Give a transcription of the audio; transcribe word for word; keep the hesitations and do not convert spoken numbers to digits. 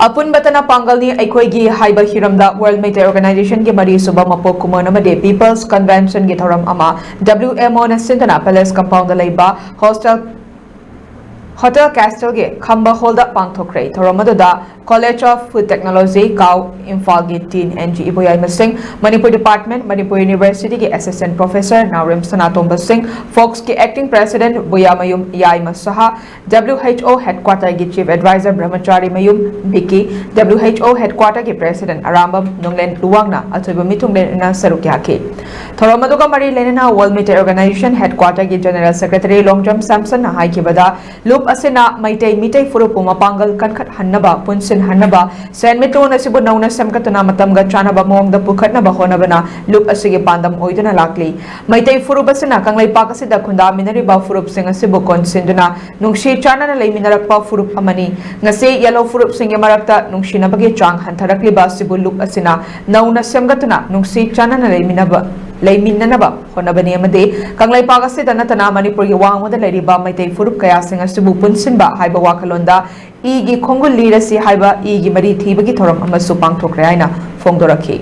ꯑꯄꯨꯟꯕꯇꯅ ꯄꯥꯡꯒꯜꯅꯤ ꯑꯩꯈꯣꯏꯒꯤ ꯍꯥꯏꯕ ꯍꯤꯔꯝꯗ World Meitei Organization ꯒꯤ ꯃꯔꯤꯁꯨꯕ ꯃꯄꯣꯛ ꯀꯨꯝꯑꯣꯟ ꯑꯃꯗꯤ People's Convention ꯒꯤ ꯊꯧꯔꯝ ꯑꯃ W M O ꯅ ꯁꯤꯟꯗꯨꯅ Palace Compound ꯗ ꯂꯩꯕ Hostel Hotel Castle ꯒꯤ ꯈꯝꯕ Hall ꯗ ꯄꯥꯡꯊꯣꯛꯈ꯭ꯔꯦ꯫ ꯊꯧꯔꯝ ꯑꯗꯨꯗ College of Food Technology, ꯀꯥꯎ, ꯏꯝꯐꯥꯜꯒꯤ Dean N G ꯏꯕꯣꯌꯥꯏꯃ ꯁꯤꯡ, ꯃꯅꯤꯄꯨꯔ Department, ꯃꯅꯤꯄꯨꯔ University ꯒꯤ Assistant Professor ꯅꯥꯎꯔꯦꯝ ꯁꯅꯥꯇꯣꯝꯕ ꯁꯤꯡ, ꯐꯣꯛꯁꯀꯤ Acting President ꯕꯨꯌꯥꯃꯌꯨꯝ ꯌꯥꯏꯃ ꯁꯍꯥ, W H O Headquarter ꯒꯤ Chief Advisor ꯕ꯭ꯔꯍꯃꯆꯥꯔꯤ ꯃꯌꯨꯝ ꯕꯤꯀꯤ, W H O Headquarter ꯒꯤ President ꯑꯔꯥꯝꯕꯝ ꯅꯣꯡꯂꯦꯟ ꯂꯨꯋꯥꯡꯅ ꯑꯊꯣꯏꯕ ꯃꯤꯊꯨꯡꯂꯦꯟꯅ ꯁꯔꯨꯛ ꯌꯥꯈꯤ꯫ ꯊꯧꯔꯝ ꯑꯗꯨꯒ ꯃꯔꯤ ꯂꯩꯅꯅ World Meitei Organization Headquarter ꯒꯤ General Secretary ꯂꯣꯡꯖꯝ ꯁꯦꯝꯁꯟꯅ ꯍꯥꯏꯈꯤꯕꯗ, ꯂꯨꯞ ꯑꯁꯤꯅ ꯃꯩꯇꯩ ꯃꯤꯇꯩ ꯐꯨꯔꯨꯞꯄꯨ ꯃꯄꯥꯡꯒꯜ ꯀꯟꯈꯠꯍꯟꯅꯕ, ꯄꯨꯟꯁꯤꯟꯍꯟꯅꯕ, ꯁꯦꯟꯃꯤꯠꯂꯣꯟ ꯑꯁꯤꯕꯨ ꯅꯧꯅ ꯁꯦꯝꯒꯠꯇꯨꯅ ꯃꯇꯝꯒ ꯆꯥꯟꯅꯕ ꯃꯑꯣꯡꯗ ꯄꯨꯈꯠꯅꯕ ꯍꯣꯠꯅꯕꯅ ꯂꯨꯞ ꯑꯁꯤꯒꯤ ꯄꯥꯟꯗꯝ ꯑꯣꯏꯗꯨꯅ ꯂꯥꯛꯂꯤ꯫ ꯃꯩꯇꯩ ꯐꯨꯔꯨꯞ ꯑꯁꯤꯅ ꯀꯪꯂꯩꯄꯥꯛ ꯑꯁꯤꯗ ꯈꯨꯟꯗꯥꯃꯤꯟꯅꯔꯤꯕ ꯐꯨꯔꯨꯞꯁꯤꯡ ꯑꯁꯤꯕꯨ ꯀꯣꯟꯁꯤꯟꯗꯨꯅ ꯅꯨꯡꯁꯤ ꯆꯥꯟꯅꯅ ꯂꯩꯃꯤꯟꯅꯔꯛꯄ ꯐꯨꯔꯨꯞ ꯑꯃꯅꯤ꯫ ꯉꯁꯤ ꯌꯦꯜꯂꯧ ꯐꯨꯔꯨꯞꯁꯤꯡꯒꯤ ꯃꯔꯛꯇ ꯅꯨꯡꯁꯤꯅꯕꯒꯤ ꯆꯥꯡ ꯍꯟꯊꯔꯛꯂꯤꯕ ꯑꯁꯤꯕꯨ ꯂꯨꯞ ꯑꯁꯤꯅ ꯅꯧꯅ ꯁꯦꯝꯒꯠꯇꯨꯅ ꯅꯨꯡꯁꯤ ꯆꯥꯟꯅꯅ ꯂꯩꯃꯤꯟꯅꯕ, ꯂꯩꯃꯤꯟꯅꯅꯕ ꯍꯣꯠꯅꯕꯅꯤ ꯑꯃꯗꯤ ꯀꯪꯂꯩꯄꯥꯛ ꯑꯁꯤꯗ ꯅꯠꯇꯅ ꯃꯅꯤꯄꯨꯔꯒꯤ ꯋꯥꯡꯃꯗ ꯂꯩꯔꯤꯕ ꯃꯩꯇꯩ ꯐꯨꯔꯨꯞ ꯀꯌꯥꯁꯤꯡ ꯑꯁꯤꯕꯨ ꯄꯨꯟꯁꯤꯟꯕ ꯍꯥꯏꯕ ꯋꯥꯈꯜꯂꯣꯟꯗ ꯏꯒꯤ ꯈꯣꯡꯒꯨꯜ ꯂꯤꯔꯁꯤ ꯍꯥꯏꯕ ꯏꯒꯤ ꯃꯔꯤ ꯊꯤꯕꯒꯤ ꯊꯧꯔꯝ ꯑꯃꯁꯨ ꯄꯥꯡꯊꯣꯛꯈ꯭ꯔꯦ ꯍꯥꯏꯅ ꯐꯣꯡꯗꯣꯔꯛꯈꯤ꯫